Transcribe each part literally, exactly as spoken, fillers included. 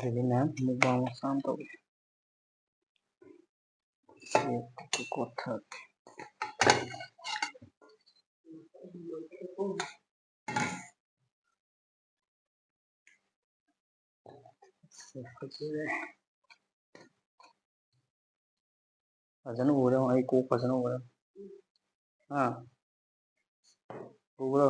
ꯑꯗꯨꯅ mukbang ꯃꯆꯥ ꯑꯃ ꯇꯧꯒꯦ꯫ ꯁꯤ ꯀꯣꯠꯊꯔꯛꯀꯦ꯫ ꯁꯤ ꯐꯖꯔꯦ꯫ ꯐꯖꯅ ꯎꯔꯦ, ꯑꯩ ꯀꯣꯛ ꯐꯖꯅ ꯎꯔꯦ꯫ ꯍꯥ? ꯎꯕ꯭ꯔꯣ?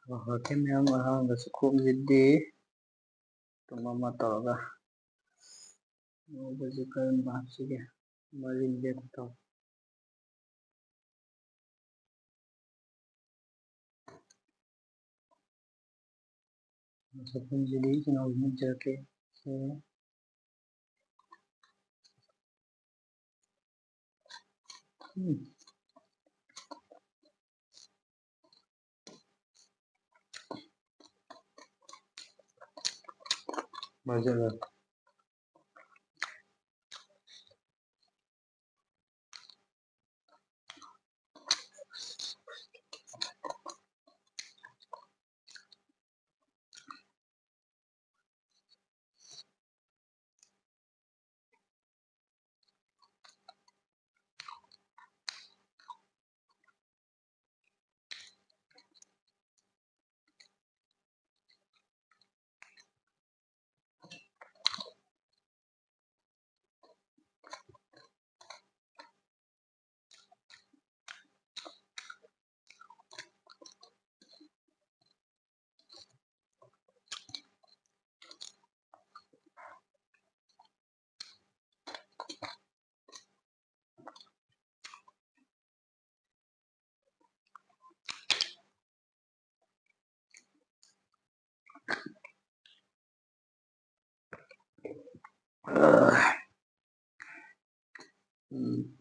ꯍꯧꯔꯛꯀꯦ ꯃꯌꯥꯝ, ꯑꯍꯥꯟꯕ ꯆꯥꯛꯈꯨꯝꯁꯤꯗꯤ ꯑꯗꯨꯝ ꯑꯃ ꯇꯧꯔꯒ, ꯑꯉꯧꯕꯁꯤ ꯀꯔꯝꯕ ꯍꯥꯞꯁꯤꯒꯦ? ꯃꯔꯤꯡꯁꯦ ꯇꯧ꯫ ꯆꯥꯛꯈꯨꯝꯁꯤꯗꯤ ꯏꯆꯤꯟ ꯏꯅꯥꯎꯁꯤꯡ ꯎꯠꯆꯔꯛꯀꯦ꯫ ꯁꯦ꯫ ꯎꯝ꯫ ꯃꯥꯏꯖꯜꯂ꯫ ꯎꯝ꯫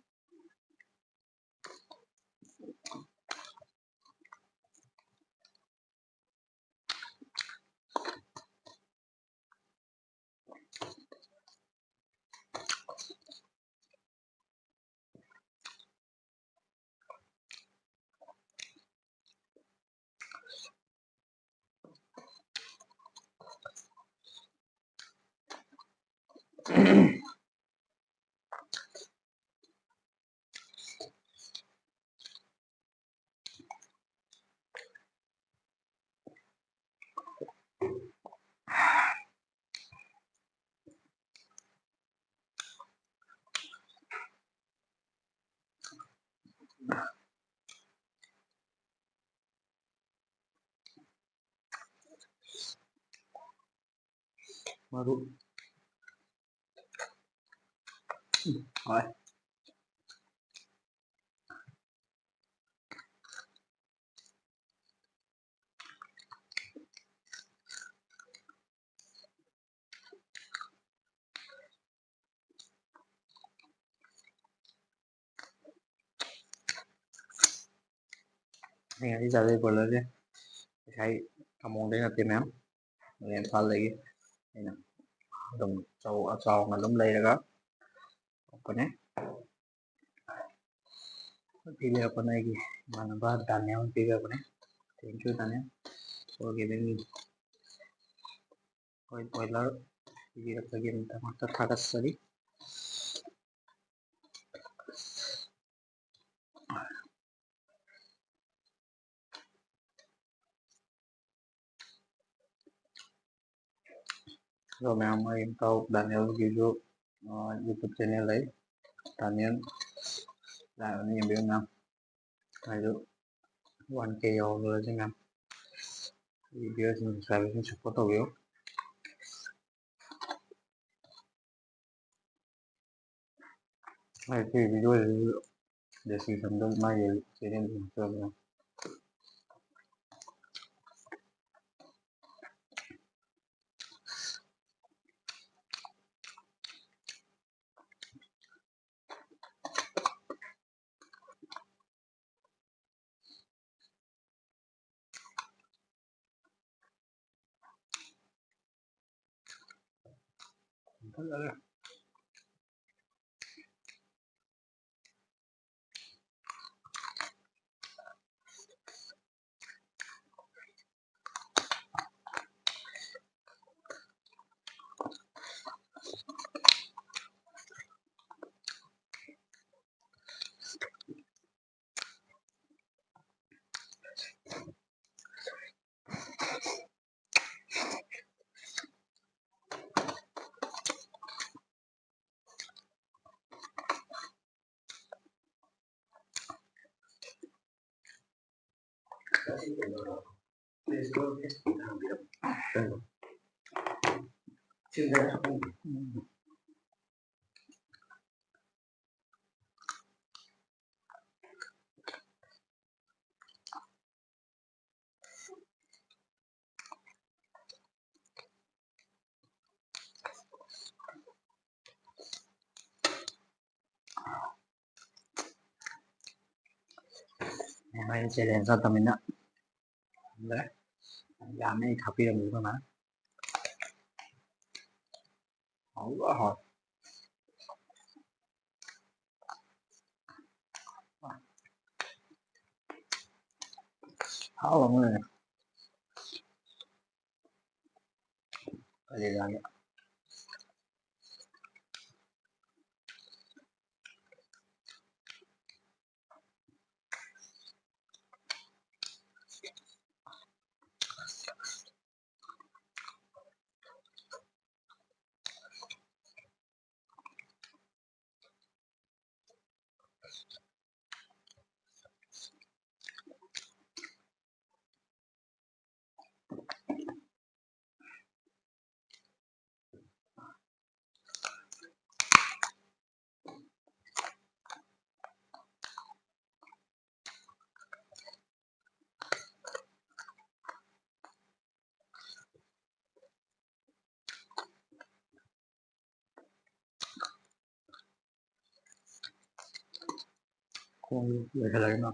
ꯃꯔꯨꯞ꯫ ꯎꯝ, ꯍꯣꯏ꯫ ꯑꯩ ꯉꯁꯤ ꯆꯥꯖꯩ ꯕꯣꯏꯂꯔꯁꯦ ꯉꯁꯥꯏ ꯈꯥꯃꯣꯡꯗꯩ ꯅꯠꯇꯦ ꯃꯌꯥꯝ, ꯏꯝꯐꯥꯜꯗꯒꯤ ꯑꯩꯅ ꯑꯗꯨꯝ ꯆꯥꯎ-, ꯆꯥꯎꯅ ꯑꯗꯨꯝ ꯂꯩꯔꯒ ꯄꯣꯛꯄꯅꯦ꯫ ꯄꯤꯕꯤꯔꯛꯄꯅ ꯑꯩꯒꯤ ꯏꯃꯥꯟꯅꯕ ꯗꯥꯅꯤꯌꯦꯜ ꯄꯤꯕꯤꯔꯛꯄꯅꯦ꯫ Thank you, Daniel. ꯁꯣꯔꯒꯤ ꯃꯤꯡ ꯑꯩꯈꯣꯏ ꯕꯣꯏꯂꯔ ꯄꯤꯕꯤꯔꯛꯄꯒꯤꯗꯃꯛꯇ ꯊꯥꯒꯠꯆꯔꯤ꯫ ꯑꯗꯣ ꯃꯌꯥꯝ, ꯑꯩ ꯏꯇꯥꯎ ꯗꯥꯅꯤꯌꯦꯜꯒꯤꯁꯨ, ꯑ, YouTube channel ꯂꯩ, ꯗꯥꯅꯤꯌꯦꯜ ꯂꯥꯏꯚ ꯑꯅ ꯌꯦꯡꯕꯤꯌꯨ ꯃꯌꯥꯝ꯫ ꯑꯩꯁꯨ one K ꯌꯧꯍꯜꯂꯨꯔꯁꯤ ꯃꯌꯥꯝ꯫ ꯑꯩꯒꯤ viewers ꯁꯤꯡ, subscriber ꯁꯤꯡ support ꯇꯧꯕꯤꯌꯨ꯫ ꯑꯩ ꯁꯤ video ꯁꯤꯁꯨ description ꯗ ꯃꯥꯒꯤ channel ꯁꯤꯡ ꯍꯥꯞꯆꯔꯝꯃꯦ꯫ ꯐꯖꯔꯦ꯫ ꯃꯥꯏ challenge ꯅꯠꯇꯕꯅꯤꯅ ꯈꯪꯗ꯭ꯔꯦ꯫ ꯌꯥꯝꯃꯦ ꯑꯩ ꯊꯥꯛꯄꯤꯔꯝꯕꯗꯨ ꯀꯃꯥꯏꯅ꯫ ꯍꯥꯎꯕ ꯍꯥꯎ꯫ ꯍꯥꯎ ꯑꯃꯅꯦ꯫ ꯀꯔꯤ ꯖꯥꯠꯅꯣ? ꯈꯣꯡ ꯂꯣꯏꯁꯤꯜꯂꯒꯦ ꯃꯥ꯫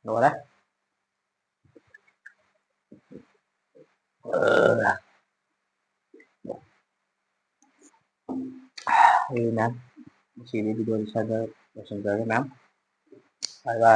ꯂꯣꯏꯔꯦ꯫ ꯑꯗꯨꯅ ꯑꯩꯅ ꯉꯁꯤꯗꯤ video ꯁ꯭ꯋꯥꯏꯗ ꯂꯣꯏꯁꯤꯟꯖꯔꯒꯦ ꯃꯌꯥꯝ꯫ Bye bye꯫